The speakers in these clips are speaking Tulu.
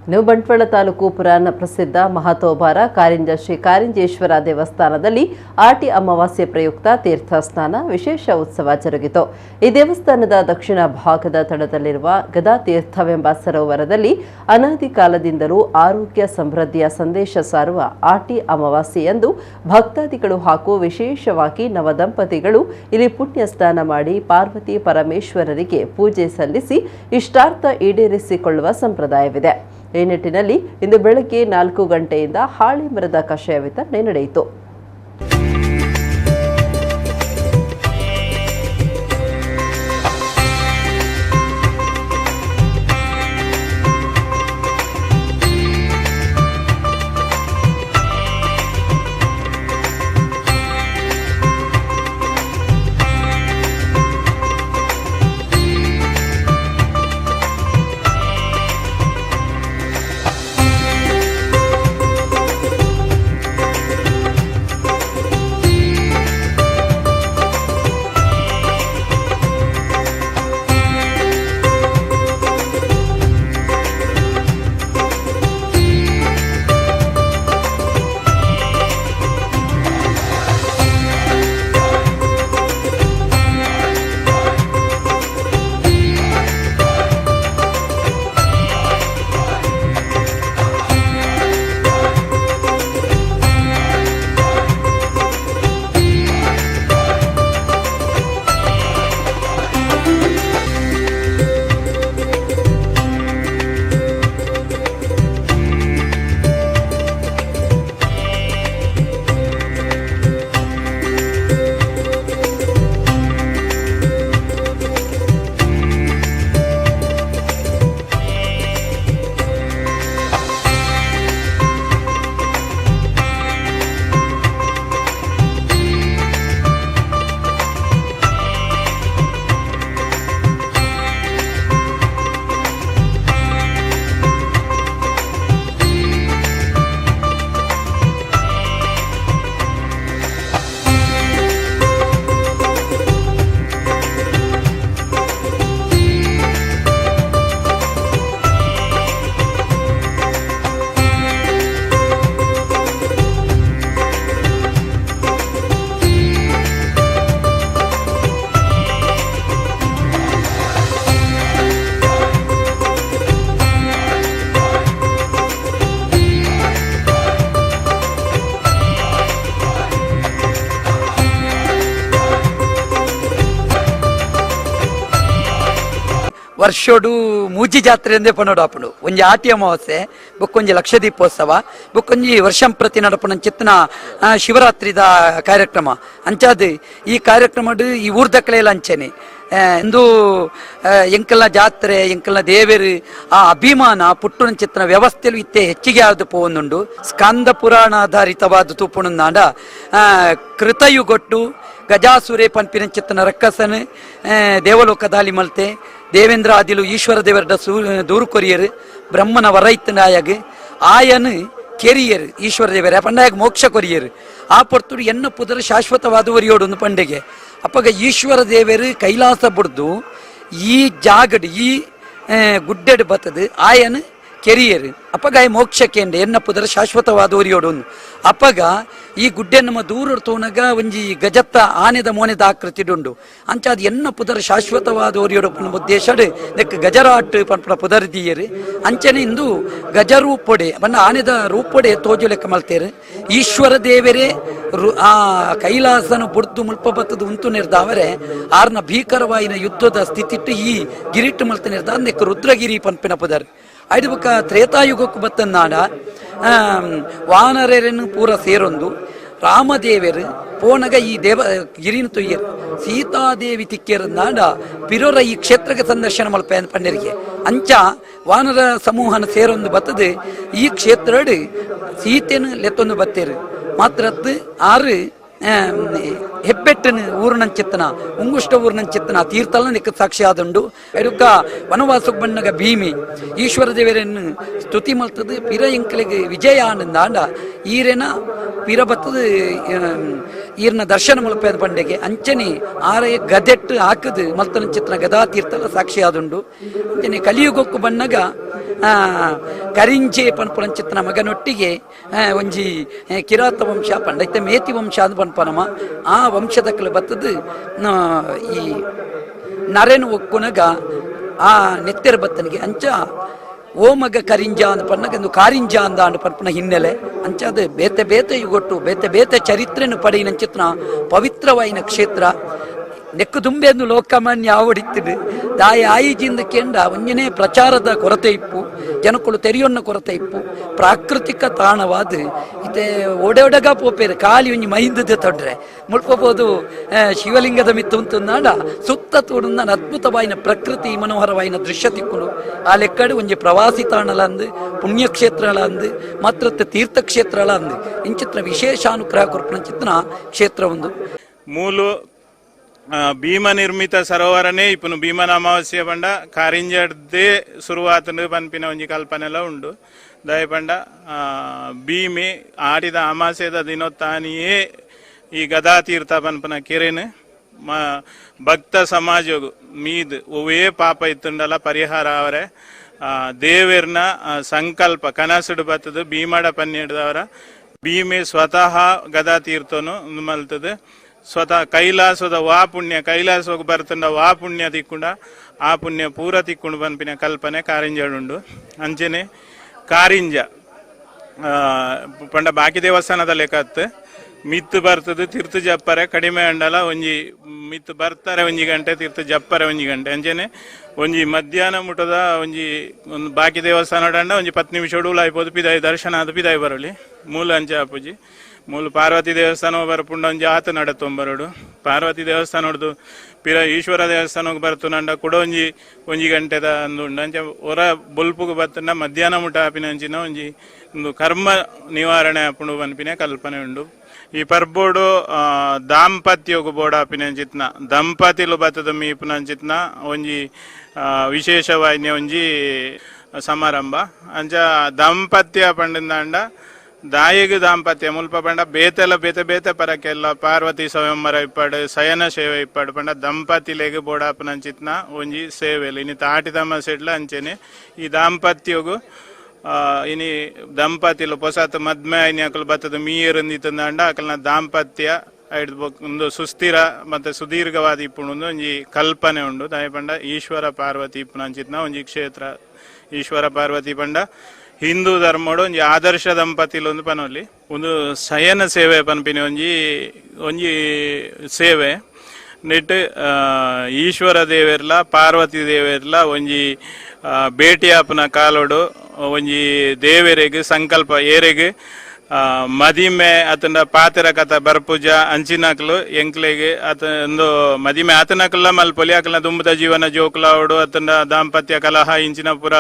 ಇನ್ನು ಬಂಟ್ವಾಳ ತಾಲೂಕು ಪುರಾಣ ಪ್ರಸಿದ್ಧ ಮಹತೋಬಾರ ಕಾರಿಂಜ ಶ್ರೀ ಕಾರಿಂಜೇಶ್ವರ ದೇವಸ್ಥಾನದಲ್ಲಿ ಆಟಿ ಅಮಾವಾಸ್ಯೆ ಪ್ರಯುಕ್ತ ತೀರ್ಥ ಸ್ನಾನ ವಿಶೇಷ ಉತ್ಸವ ಜರುಗಿತು. ಈ ದೇವಸ್ಥಾನದ ದಕ್ಷಿಣ ಭಾಗದ ತಡದಲ್ಲಿರುವ ಗದಾ ತೀರ್ಥವೆಂಬ ಸರೋವರದಲ್ಲಿ ಅನಾದಿ ಕಾಲದಿಂದಲೂ ಆರೋಗ್ಯ ಸಮೃದ್ಧಿಯ ಸಂದೇಶ ಸಾರುವ ಆಟಿ ಅಮಾವಾಸ್ಯೆಯಂದು ಭಕ್ತಾದಿಗಳು ಹಾಗೂ ವಿಶೇಷವಾಗಿ ನವದಂಪತಿಗಳು ಇಲ್ಲಿ ಪುಣ್ಯ ಸ್ನಾನ ಮಾಡಿ ಪಾರ್ವತಿ ಪರಮೇಶ್ವರರಿಗೆ ಪೂಜೆ ಸಲ್ಲಿಸಿ ಇಷ್ಟಾರ್ಥ ಈಡೇರಿಸಿಕೊಳ್ಳುವ ಸಂಪ್ರದಾಯವಿದೆ. ಈ ನಿಟ್ಟಿನಲ್ಲಿ ಇಂದು ಬೆಳಗ್ಗೆ 4 ಗಂಟೆಯಿಂದ ಹಾಳೆ ಮರದ ಕಷಾಯ ವಿತರಣೆ ನಡೆಯಿತು. ವರ್ಷೋಡು ಮೂಜಿ ಜಾತ್ರೆ ಎಂದೇ ಪನೋಡು ಆಪುಂಡು. ಒಂಜಿ ಆಟಿ ಅಮಾವಾಸ್ಯೆ, ಬೊಕ್ಕೊಂಜಿ ಲಕ್ಷ ದೀಪೋತ್ಸವ, ಬೊಕ್ಕೊಂಜಿ ವರ್ಷಂ ಪ್ರತಿ ನಡಪುನ ಚಿತ್ನ ಶಿವರಾತ್ರಿದ ಕಾರ್ಯಕ್ರಮ. ಅಂಚಾದ್ ಈ ಕಾರ್ಯಕ್ರಮಡ್ ಈ ಊರ್ದಕ್ಲೆಲ ಅಂಚನೆ ಇಂದು ಎಂಕಲ್ನ ಜಾತ್ರೆ, ಎಂಕಲ್ನ ದೇವೆರು ಆ ಅಭಿಮಾನ ಪುಟ್ಟುನ ಚಿತ್ನ ವ್ಯವಸ್ಥೆಲು ಇತ್ತೆ ಹೆಚ್ಚಿಗೆ ಆದ್ ಪೋವೊಂದುಂಡು. ಸ್ಕಂದ ಪುರಾಣ ಆಧಾರಿತವಾದ ತೂಪುಣಂದಾಂಡ ಕೃತಯುಗೊಟ್ಟು ಗಜಾಸುರೆ ಪನ್ಪಿನ ಚಿತ್ತನ ರಕ್ಕಸನ್ ದೇವಲೋಕ ದಾಲಿ ಮಲ್ತೆ ದೇವೇಂದ್ರ ಆದಿಲು ಈಶ್ವರ ದೇವರ ದೂರು ಕೊರಿಯರು ಬ್ರಹ್ಮನ ವರೈತನಾಯಗ್ ಆಯನ್ ಕೆರಿಯರ್ ಈಶ್ವರ ದೇವರ ಪಂಡಾಯಗ್ ಮೋಕ್ಷ ಕೊರಿಯರ್ ಆ ಪೊರ್ತುಡು ಎನ್ನ ಪುದರ ಶಾಶ್ವತವಾದ ಒರಿಯೋಡು ಒಂದು ಪಂಡೆಗೆ. ಅಪ್ಪಗ ಈಶ್ವರ ದೇವರು ಕೈಲಾಸ ಬುಡ್ದು ಈ ಜಾಗಡ್ ಈ ಗುಡ್ಡೆಡ್ ಬತ್ತದು ಆಯನ್ ಕೆರಿಯರ್ ಅಪ್ಪಗ ಆಯ ಮೋಕ್ಷಕ್ಕೆ ಎನ್ನ ಪುದರ ಶಾಶ್ವತವಾದ ಒರಿಯೋಡು. ಅಪ್ಪಗ ಈ ಗುಡ್ಡೆ ನಮ್ಮ ದೂರ ತೋನಗ ಒಂಜಿ ಗಜತ್ತ ಆನೆದ ಮೋನೆದ ಆಕೃತಿಡುಂಡು. ಅಂಚ ಅದು ಎನ್ನ ಪುದರ ಶಾಶ್ವತವಾದ ಒರಿಯೋಡು ಪನ್ಪ ಉದ್ದೇಶಡ್ ನೆಕ್ ಗಜರಾಟ್ ಪನ್ಪುನ ಪುದರ್ ದೀಯರು. ಅಂಚನೆ ಇಂದು ಗಜರೂಪೊಡೆ ಬಣ್ಣ ಆನೆದ ರೂಪೊಡೆ ತೋಜು ಲೆಕ್ಕ ಮಲ್ತೇರು. ಈಶ್ವರ ದೇವರೇ ಆ ಕೈಲಾಸನ ಬುಡ್ದು ಮುಲ್ಪ ಬತ್ತದ ಉಂತು ನಿರ್ದಾವರೆ ಆರ್ನ ಭೀಕರವಾಯಿನ ಯುದ್ಧದ ಸ್ಥಿತಿಟ್ಟು ಈ ಗಿರಿಟ್ಟು ಮಲ್ತ ನಿರ್ದ ನೆಕ್ ರುದ್ರಗಿರಿ ಪನ್ಪಿನ ಪುದರ್. ಐದು ಬೊಕ್ಕ ತ್ರೇತಾಯುಗಕ್ಕೂ ಬತ್ತನ್ನಾಡ ವಾನರರನ್ನು ಪೂರ ಸೇರೊಂದು ರಾಮದೇವರು ಪೋನಗ ಈ ದೇವ ಗಿರಿನ ತೊಯ್ಯರು ಸೀತಾದೇವಿ ತಿಕ್ಕೇರನ್ನಾಡ ಪಿರೊರ ಈ ಕ್ಷೇತ್ರಕ್ಕೆ ಸಂದರ್ಶನ ಮಲ್ಪ ಪಂಡರಿಗೆ. ಅಂಚ ವಾನರ ಸಮೂಹನ ಸೇರೊಂದು ಬತ್ತದು ಈ ಕ್ಷೇತ್ರಡ್ ಸೀತೆನು ಲೆತ್ತೊಂದು ಬತ್ತೇರು ಮಾತ್ರತ್ತು ಆರು ಹೆಬ್ಬೆಟ್ಟನು ಊರಿನಂಚಿತ್ತನ ಉಂಗುಷ್ಟ ಊರಿನಂಚಿತ್ತನ ತೀರ್ಥಲ ನಿಕ್ಕ ಸಾಕ್ಷಿ ಆದುಂಡು. ಎಡುಕ ವನವಾಸ ಬಣ್ಣಗ ಭೀಮಿ ಈಶ್ವರ ದೇವರನ್ನು ಸ್ತುತಿ ಮಲ್ತದು ಪಿರ ಎಂಕಲಿಗೆ ವಿಜಯ ಆನಂದ ಆಂಡ ಈರೆನ ಪಿರ ಬತ್ತದು ಈರ್ನ ದರ್ಶನ ಮಲ್ಪೆದ ಪಂಡೆಗೆ ಅಂಚನೆ ಆರೆ ಗದೆಟ್ಟು ಹಾಕದು ಮಲ್ತನಂಚಿತ್ತನ ಗದಾ ತೀರ್ಥಲ ಸಾಕ್ಷಿ ಆದುಂಡು. ಅಂಚನೆ ಕಲಿಯುಗಕ್ಕು ಬಣ್ಣಗ ಕರಿಂಜೆ ಪನ್ಪುನಂಚಿತ್ತನ ಮಗನೊಟ್ಟಿಗೆ ಒಂಜಿ ಕಿರಾತ ವಂಶ ಪಂಡ ಇತ್ತೆ ಮೇತಿ ವಂಶ ಅಂದ್ ಪನ್ಪನಮ ಆ ವಂಶದಕ್ಕಲು ಬತ್ತದು ಈ ನರೆನು ಒಕ್ಕುನಗ ಆ ನೆತ್ತೆರ ಬತ್ತನಿಗೆ ಅಂಚ ಓಮಗ ಕರಿಂಜ ಅಂದ್ ಪನ್ನಗ ಒಂದು ಕಾರಿಂಜ ಅಂದ ಅಂಡ್ ಪನ್ಪುನ ಹಿನ್ನೆಲೆ ಅಂಚ ಅದು ಬೇತೆ ಬೇತೆ ಯುಗೊಟ್ಟು ಬೇತೆ ಬೇತೆ ಚರಿತ್ರೆನು ಪಡೆಯಿನಂಚಿತ್ನ ಪವಿತ್ರವಾಯಿನ ಕ್ಷೇತ್ರ ನೆಕ್ಕು ದುಂಬೆಂದು ಲೋಕಮಾನ್ಯ ಆವಡಿತ್ತಿಡು ದಾಯ ಆಯಿಜಿಂದ ಕೆಂಡ ಒಂಜನೇ ಪ್ರಚಾರದ ಕೊರತೆ ಇಪ್ಪು, ಜನಕ್ಕಳು ತೆರಿಯೊನ್ನ ಕೊರತೆ ಇಪ್ಪು. ಪ್ರಾಕೃತಿಕ ತಾಣವಾದ ಇತ್ತೆ ಓಡೆ ಒಡಗ ಪೋಪೇರು ಖಾಲಿ ಒಂಜಿ ಮೈಂದದ ತೊಡ್ರೆ ಮುಳ್ಪಬೋದು ಶಿವಲಿಂಗದ ಮಿತ್ತು ಉಂತುಂದಾಂಡ ಸುತ್ತ ತೋಡುಂದಾನ ಅದ್ಭುತವಾಯಿನ ಪ್ರಕೃತಿ ಮನೋಹರವಾಯಿನ ದೃಶ್ಯ ತಿಕ್ಕುಂಡು. ಆ ಲೆಕ್ಕಡು ಒಂಜಿ ಪ್ರವಾಸಿ ತಾಣಲ ಅಂದು, ಪುಣ್ಯಕ್ಷೇತ್ರಲ ಅಂದು, ಮಾತ್ರ ತೀರ್ಥಕ್ಷೇತ್ರಲ ಅಂದು ಇಂಚಿತ್ರ ವಿಶೇಷಾನುಗ್ರಹ ಕೊರ್ಪುನ ಚಿತ್ರ ಕ್ಷೇತ್ರ ಒಂದು. ಮೂಲು ಭೀಮ ನಿರ್ಮಿತ ಸರೋವರನೇ ಇಪ್ಪನು ಭೀಮನ ಅಮಾವಾಸ್ಯೆ ಪಂಡ ಕಾರಿಂಜಡ್ದೇ ಶುರುವಾತನು ಪನ್ಪಿನ ಒಂಜಿ ಕಲ್ಪನೆಲ ಉಂಡು. ದಯ ಪಂಡ ಭೀಮೆ ಆಡಿದ ಅಮಾವಾಸ್ಯದ ದಿನೊತ್ತಾನಿಯೇ ಈ ಗದಾ ತೀರ್ಥ ಪನ್ಪನ ಕೆರೆನು ಭಕ್ತ ಸಮಾಜಗು ಮೀದ್ ಒವ್ವೇ ಪಾಪ ಇತ್ತುಂಡಲ ಪರಿಹಾರ ಅವರೆ ದೇವೆರ್ನ ಸಂಕಲ್ಪ ಕನಸುಡು ಬತ್ತದು ಭೀಮಡ ಪನ್ನಿಡ್ದವರ ಭೀಮೆ ಸ್ವತಃ ಗದಾ ತೀರ್ಥನು ಮಲ್ತದು ಸ್ವತಃ ಕೈಲಾಸದ ವಾ ಪುಣ್ಯ ಕೈಲಾಸಕ್ಕೆ ಬರ್ತಂಡ ವಾ ಪುಣ್ಯ ತಿಕ್ಕುಂಡ ಆ ಪುಣ್ಯ ಪೂರ ತಿಕ್ಕೊಂಡು ಪನ್ಪಿನ ಕಲ್ಪನೆ ಕಾರಿಂಜಡುಂಡು. ಅಂಚನೆ ಕಾರಿಂಜ ಪಂಡ ಬಾಕಿ ದೇವಸ್ಥಾನದ ಲೆಕ್ಕತ್ತು ಮಿತ್ತು ಬರ್ತದೆ ತೀರ್ಥ ಜಪ್ಪರೆ ಕಡಿಮೆ ಅಂಡಲ ಒಂಜಿ ಮಿತ್ತು ಬರ್ತಾರೆ ಒಂಜಿ ಗಂಟೆ ತೀರ್ಥ ಜಪ್ಪರೆ ಒಂಜಿ ಗಂಟೆ ಅಂಚನೆ ಒಂಜಿ ಮಧ್ಯಾಹ್ನ ಮುಟದ ಒಂಜಿ ಒಂದು ಬಾಕಿ ದೇವಸ್ಥಾನ ಅಂಡ ಒಂಜಿ 10 ನಿಮಿಷ ಉಲಾಯ್ಬೋದು ಪಿದಾಯಿ ದರ್ಶನ ಆದ ಪಿದಾಯಿ ಬರಲಿ. ಮೂಲ ಅಂಚೆ ಆಪುಜಿ ಮೂಲ ಪಾರ್ವತಿ ದೇವಸ್ಥಾನ ಬರಪುಂಡ ಒಂಜಿ ಆತ ನಡತೊಂಬರಡು ಪಾರ್ವತಿ ದೇವಸ್ಥಾನ ಹೊಡ್ದು ಪಿರ ಈಶ್ವರ ದೇವಸ್ಥಾನಕ್ಕೆ ಬರ್ತುನಂಡ ಕೂಡ ಒಂಜಿ ಒಂಜಿ ಗಂಟೆದ ಅಂದುಂಡು. ಅಂಚೆ ಹೊರ ಬೊಲ್ಪುಗು ಬತ್ತಂಡ ಮಧ್ಯಾಹ್ನ ಮುಟ ಆಪಿನ ಅಂಚಿನ ಒಂಜಿ ಒಂದು ಕರ್ಮ ನಿವಾರಣೆ ಆಪುಂಡು ಪನ್ಪಿನ ಕಲ್ಪನೆ ಉಂಡು. ಈ ಪರ್ಬೋಡು ದಾಂಪತ್ಯಗು ಬೋಡಾಪಿನ ಅಂಚಿತ್ನ ದಂಪತಿಲು ಬತ್ತದ ಮೀಪುನ ಅಂಚಿತ್ನ ಒಂಜಿ ವಿಶೇಷವಾಯಿನ ಒಂಜಿ ಸಮಾರಂಭ. ಅಂಚ ದಾಂಪತ್ಯ ಪಂಡಿಂದಾಂಡ ದಾಯಿಗ್ ದಾಂಪತ್ಯ ಮುಲ್ಪ ಪಂಡ ಬೇತೆಲ ಬೇತೆ ಬೇತೆ ಪರಕೆಲ್ಲ ಪಾರ್ವತಿ ಸ್ವಯಂವರ ಇಪ್ಪಾಡು ಶಯನ ಸೇವೆ ಇಪ್ಪಾಡು ಪಂಡ ದಂಪತಿಲೆಗ್ ಬೋಡಾಪುನ ಅಂಚಿತ್ನ ಒಂಜಿ ಸೇವೆಲು ಇನಿ ತಾಟಿ ತಮಾಸೆಡ್ಲ ಅಂಚೆನೆ ಈ ದಾಂಪತ್ಯಗು ಇನಿ ದಂಪತಿಲು ಪೊಸತ್ ಮದ್ಮೆ ಐನಿ ಅಕಲ್ ಬತ್ತದ ಮೀಯರಂದಿತ್ತಂದಾಂಡ ಅಕಲ್ನ ದಾಂಪತ್ಯ ಒಂದು ಸುಸ್ಥಿರ ಮತ್ತೆ ಸುದೀರ್ಘವಾದ ಇಪ್ಪುಂಡು ಒಂಜಿ ಕಲ್ಪನೆ ಉಂಡು. ದಾಯ ಪಂಡ ಈಶ್ವರ ಪಾರ್ವತಿ ಇಪ್ಪುನ ಅಂಚಿತ್ನ ಒಂಜಿ ಕ್ಷೇತ್ರ. ಈಶ್ವರ ಪಾರ್ವತಿ ಪಂಡ ಹಿಂದೂ ಧರ್ಮಡು ಒಂಜಿ ಆದರ್ಶ ದಂಪತಿಲು ಒಂದು ಪನೊಲಿ ಒಂದು ಶಯನ ಸೇವೆ ಪನ್ಪಿನ ಒಂಜಿ ಒಂಜಿ ಸೇವೆ ನೆಟ್ ಈಶ್ವರ ದೇವೆರ್ಲ ಪಾರ್ವತಿ ದೇವೆರ್ಲ ಒಂಜಿ ಭೇಟಿಯಾಪನ ಕಾಲೋಡು ಒಂಜಿ ದೇವೆರೆಗ್ ಸಂಕಲ್ಪ ಏರೆಗ್ ಮದಿಮೆ ಅತಂಡ ಪಾತೆರ ಕಥ ಬರ್ಪೂಜ ಅಂಚಿನಕ್ಲು ಎಂಕ್ಲೆಗ್ ಅತ ಒಂದು ಮದಿಮೆ ಆತನಕ್ಲ ಮಲ್ಪೊಲಿ ಅಕಲ್ನ ದುಂಬುದ ಜೀವನ ಜೋಕುಲಾವಡು ಅತಂಡ ದಾಂಪತ್ಯ ಕಲಹ ಇಂಚಿನ ಪುರ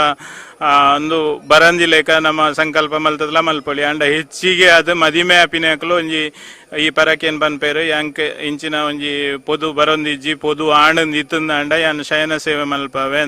ಒಂದು ಬರಂದಿ ಲೇಖ ನಮ್ಮ ಸಂಕಲ್ಪ ಮಲ್ತದಲ ಮಲ್ಪೊಲಿ. ಅಂಡ ಹೆಚ್ಚಿಗೆ ಅದು ಮದಿಮೆ ಆಪಿನಕ್ಲು ಒಂಜಿ ಈ ಪರಕೇನ್ ಪನ್ಪೇರು ಯಾಂಕ್ ಇಂಚಿನ ಒಂಜಿ ಪೊದು ಬರೊಂದಿಜ್ಜಿ ಪೊದು ಆಣಂದ್ ಇತ್ತಂದ ಅಂಡ ಯಾನ್ ಶಯನ ಸೇವೆ ಮಲ್ಪವೆ.